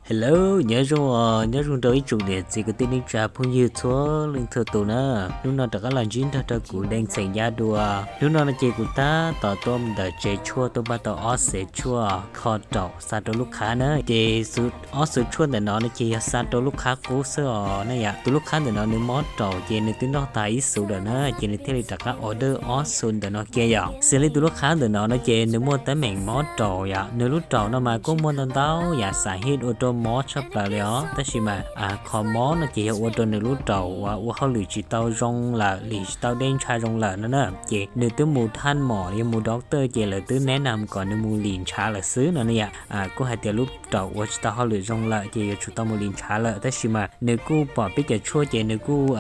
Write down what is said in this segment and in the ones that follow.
Hello, nyob zoo, nyob zoo rau ib tsoom niam txiv kwv tij neej tsa phooj ywg txhua leej txhua tus na. Hnub no rov qab los ntsib nrog rau kuv Deej Xeem Yaj dua. Hnub no no ces kuv tab tom tuaj ntawm tsev tshuaj tuaj npaj tau ob xev tshuaj kho raum xa rau lub qhab na. Ces ob xev tshuaj ntawm no no ces yog xa rau lub qhab qub xwb os na yom. Tus lub qhab ntawm no nws mob raum ces nws twb noj tag ib xus lawm na, ces nws thiaj li rov qab order ob xus ntawm no kiag yom. Xws li tus lub qhab ntawm no no ces nws muaj teeb meem mob raum yom. Nws lub raum no mas kuj muaj ntau ntau yam xav hib ua rau mob tshaj plaws li os, tab sis mas qhov mob no ces yog ua rau nws lub raum uas ua hauj lwm tsis tau zoo lawm, lim tsis tau dej ntsha zoo lawm no na. Ces nws twb mus thaj mom yog mus doctor ces lawv twb neb na kom nws mus lim ntshav lawm xwb no ne yom. Kuj hais tias lub raum ua tsis tau hauj lwm zoo lawm ces yuav tsum tau mus lim ntshav lawm, tab sis mas nws kuj pom peb cov tshuaj ces nws kuj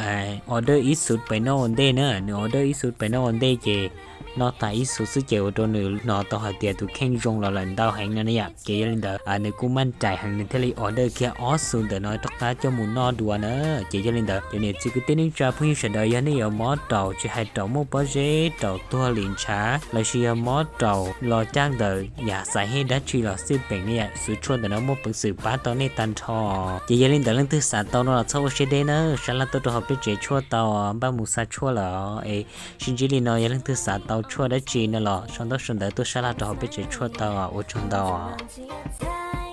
order ib xus pem noj ua ntej na. Nws order ib xus pem noj ua ntej ces noj tag ib xus xwb ces ua rau nws hnov tau hais tias tus kheej zoo los lawm ntau heev no ne yom. Ces yog li ntawd nws kuj maj rais heev nws thiaj li order kiag ob xus ntawm no rov qab coj mus noj dua na. Ces yog li ntawd cov niam txiv kwv tij neej tsa phooj ywg sawv daws, yog nej yuav mob raum tsis hais raum muaj pob zeb, raum tuag lim ntshav, los sis yog mob raum los caj ntawm yam xav hib dab tsi los xij peem ne yom, xus tshuaj ntawm no muaj peev xwm pab tau nej tag nrho. Ces yog li ntawd leej twg xav tau no los txhob ua siab deb na, sab laj tuaj rau hauv peb tsev tshuaj tau, npaj mus xa tshuaj lawm es sib ntsib li no. Yog leej twg xav tau tshuaj dab tsi no los sau ntaub sau ntawv tuaj sab laj rau hauv peb tsev tshuaj tau, ua tsaug ntau.